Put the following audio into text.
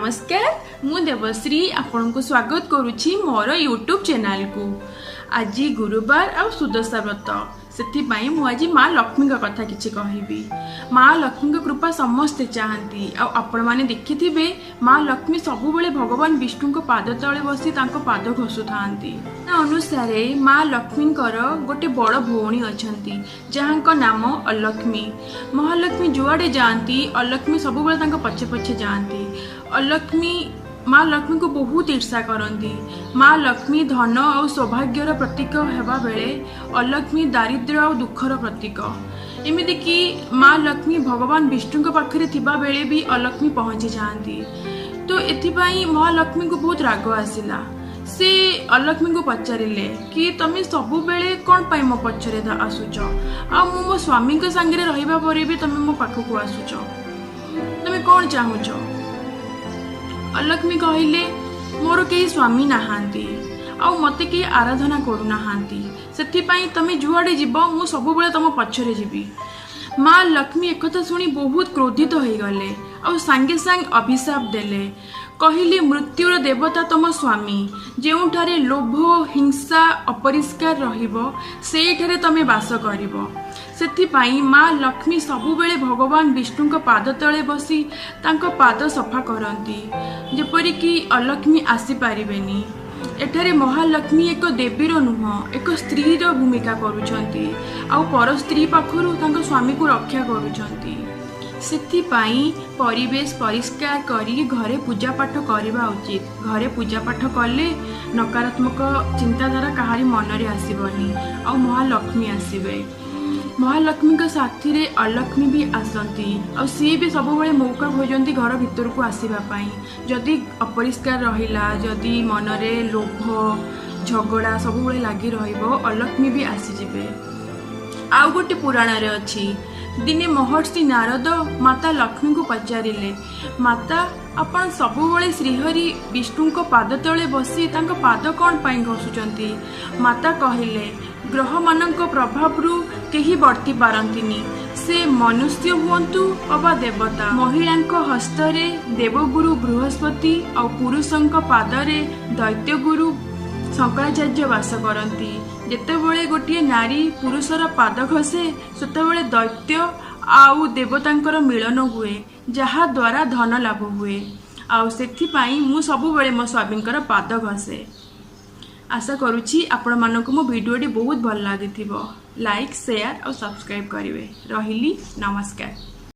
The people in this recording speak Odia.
ନମସ୍କାର, ମୁଁ ଦେବଶ୍ରୀ ଆପଣଙ୍କୁ ସ୍ୱାଗତ କରୁଛି ମୋର ୟୁଟ୍ୟୁବ୍ ଚ୍ୟାନେଲକୁ। ଆଜି ଗୁରୁବାର ଆଉ ସୁଦଶା ବ୍ରତ, ସେଥିପାଇଁ ମୁଁ ଆଜି ମା ଲକ୍ଷ୍ମୀଙ୍କ କଥା କିଛି କହିବି। ମା ଲକ୍ଷ୍ମୀଙ୍କ କୃପା ସମସ୍ତେ ଚାହାନ୍ତି। ଆଉ ଆପଣମାନେ ଦେଖିଥିବେ, ମା ଲକ୍ଷ୍ମୀ ସବୁବେଳେ ଭଗବାନ ବିଷ୍ଣୁଙ୍କ ପାଦ ତଳେ ବସି ତାଙ୍କ ପାଦ ଘଷୁଥାନ୍ତି। ତା ଅନୁସାରେ ମା ଲକ୍ଷ୍ମୀଙ୍କର ଗୋଟେ ବଡ଼ ଭଉଣୀ ଅଛନ୍ତି, ଯାହାଙ୍କ ନାମ ଅଲକ୍ଷ୍ମୀ। ମହାଲକ୍ଷ୍ମୀ ଯୁଆଡ଼େ ଯାଆନ୍ତି, ଅଲକ୍ଷ୍ମୀ ସବୁବେଳେ ତାଙ୍କ ପଛେ ପଛେ ଯାଆନ୍ତି। ଅଲକ୍ଷ୍ମୀ ମା ଲକ୍ଷ୍ମୀଙ୍କୁ ବହୁତ ଈର୍ଷା କରନ୍ତି। ମା ଲକ୍ଷ୍ମୀ ଧନ ଆଉ ସୌଭାଗ୍ୟର ପ୍ରତୀକ ହେବା ବେଳେ ଅଲକ୍ଷ୍ମୀ ଦାରିଦ୍ର୍ୟ ଆଉ ଦୁଃଖର ପ୍ରତୀକ। ଏମିତିକି ମା ଲକ୍ଷ୍ମୀ ଭଗବାନ ବିଷ୍ଣୁଙ୍କ ପାଖରେ ଥିବା ବେଳେ ବି ଅଲକ୍ଷ୍ମୀ ପହଞ୍ଚି ଯାଆନ୍ତି। ତ ଏଥିପାଇଁ ମହାଲକ୍ଷ୍ମୀଙ୍କୁ ବହୁତ ରାଗ ଆସିଲା। ସେ ଅଲକ୍ଷ୍ମୀଙ୍କୁ ପଚାରିଲେ କି ତମେ ସବୁବେଳେ କ'ଣ ପାଇଁ ମୋ ପଛରେ ଆସୁଛ, ଆଉ ମୁଁ ମୋ ସ୍ୱାମୀଙ୍କ ସାଙ୍ଗରେ ରହିବା ପରେ ବି ତମେ ମୋ ପାଖକୁ ଆସୁଛ, ତମେ କ'ଣ ଚାହୁଁଛ? ଅଲକ୍ଷ୍ମୀ କହିଲେ, ମୋର କେହି ସ୍ୱାମୀ ନାହାନ୍ତି ଆଉ ମୋତେ କେହି ଆରାଧନା କରୁନାହାନ୍ତି, ସେଥିପାଇଁ ତମେ ଯୁଆଡ଼େ ଯିବ ମୁଁ ସବୁବେଳେ ତମ ପଛରେ ଯିବି। ମା ଲକ୍ଷ୍ମୀ ଏକଥା ଶୁଣି ବହୁତ କ୍ରୋଧିତ ହୋଇଗଲେ ଆଉ ସାଙ୍ଗେ ସାଙ୍ଗେ ଅଭିଶାପ ଦେଲେ। କହିଲେ, ମୃତ୍ୟୁର ଦେବତା ତମ ସ୍ୱାମୀ, ଯେଉଁଠାରେ ଲୋଭ, ହିଂସା, ଅପରିଷ୍କାର ରହିବ, ସେଇଠାରେ ତମେ ବାସ କରିବ। ସେଥିପାଇଁ ମା ଲକ୍ଷ୍ମୀ ସବୁବେଳେ ଭଗବାନ ବିଷ୍ଣୁଙ୍କ ପାଦ ତଳେ ବସି ତାଙ୍କ ପାଦ ସଫା କରନ୍ତି, ଯେପରିକି ଅଲକ୍ଷ୍ମୀ ଆସିପାରିବେନି। ଏଠାରେ ମହାଲକ୍ଷ୍ମୀ ଏକ ଦେବୀର ନୁହଁ, ଏକ ସ୍ତ୍ରୀର ଭୂମିକା କରୁଛନ୍ତି ଆଉ ପର ସ୍ତ୍ରୀ ପାଖରୁ ତାଙ୍କ ସ୍ୱାମୀକୁ ରକ୍ଷା କରୁଛନ୍ତି। ସେଥିପାଇଁ ପରିବେଶ ପରିଷ୍କାର କରି ଘରେ ପୂଜା ପାଠ କରିବା ଉଚିତ। ଘରେ ପୂଜା ପାଠ କଲେ ନକାରାତ୍ମକ ଚିନ୍ତାଧାରା କାହାରି ମନରେ ଆସିବନି ଆଉ ମହାଲକ୍ଷ୍ମୀ ଆସିବେ। ମହାଲକ୍ଷ୍ମୀଙ୍କ ସାଥିରେ ଅଲକ୍ଷ୍ମୀ ବି ଆସନ୍ତି ଆଉ ସିଏ ବି ସବୁବେଳେ ମୌକା ଖୋଜନ୍ତି ଘର ଭିତରକୁ ଆସିବା ପାଇଁ। ଯଦି ଅପରିଷ୍କାର ରହିଲା, ଯଦି ମନରେ ଲୋଭ, ଝଗଡ଼ା ସବୁବେଳେ ଲାଗି ରହିବ, ଅଲକ୍ଷ୍ମୀ ବି ଆସିଯିବେ। ଆଉ ଗୋଟେ ପୁରାଣରେ ଅଛି, ଦିନେ ମହର୍ଷି ନାରଦ ମାତା ଲକ୍ଷ୍ମୀଙ୍କୁ ପଚାରିଲେ, ମାତା, ଆପଣ ସବୁବେଳେ ଶ୍ରୀହରି ବିଷ୍ଣୁଙ୍କ ପାଦ ତଳେ ବସି ତାଙ୍କ ପାଦ କ'ଣ ପାଇଁ ଘଷୁଛନ୍ତି? ମାତା କହିଲେ, ଗ୍ରହମାନଙ୍କ ପ୍ରଭାବରୁ କେହି ବର୍ତ୍ତି ପାରନ୍ତିନି, ସେ ମନୁଷ୍ୟ ହୁଅନ୍ତୁ ଅବା ଦେବତା। ମହିଳାଙ୍କ ହସ୍ତରେ ଦେବଗୁରୁ ବୃହସ୍ପତି ଆଉ ପୁରୁଷଙ୍କ ପାଦରେ ଦୈତ୍ୟଗୁରୁ ଶଙ୍କରାଚାର୍ଯ୍ୟ ବାସ କରନ୍ତି। ଯେତେବେଳେ ଗୋଟିଏ ନାରୀ ପୁରୁଷର ପାଦ ଘଷେ, ସେତେବେଳେ ଦୈତ୍ୟ ଆଉ ଦେବତାଙ୍କର ମିଳନ ହୁଏ, ଯାହାଦ୍ୱାରା ଧନ ଲାଭ ହୁଏ। ଆଉ ସେଥିପାଇଁ ମୁଁ ସବୁବେଳେ ମୋ ସ୍ୱାମୀଙ୍କର ପାଦ ଘଷେ। ଆଶା କରୁଛି ଆପଣମାନଙ୍କୁ ମୋ ଭିଡ଼ିଓଟି ବହୁତ ଭଲ ଲାଗିଥିବ। ଲାଇକ୍, ସେୟାର ଆଉ ସବସ୍କ୍ରାଇବ୍ କରିବେ। ରହିଲି, ନମସ୍କାର।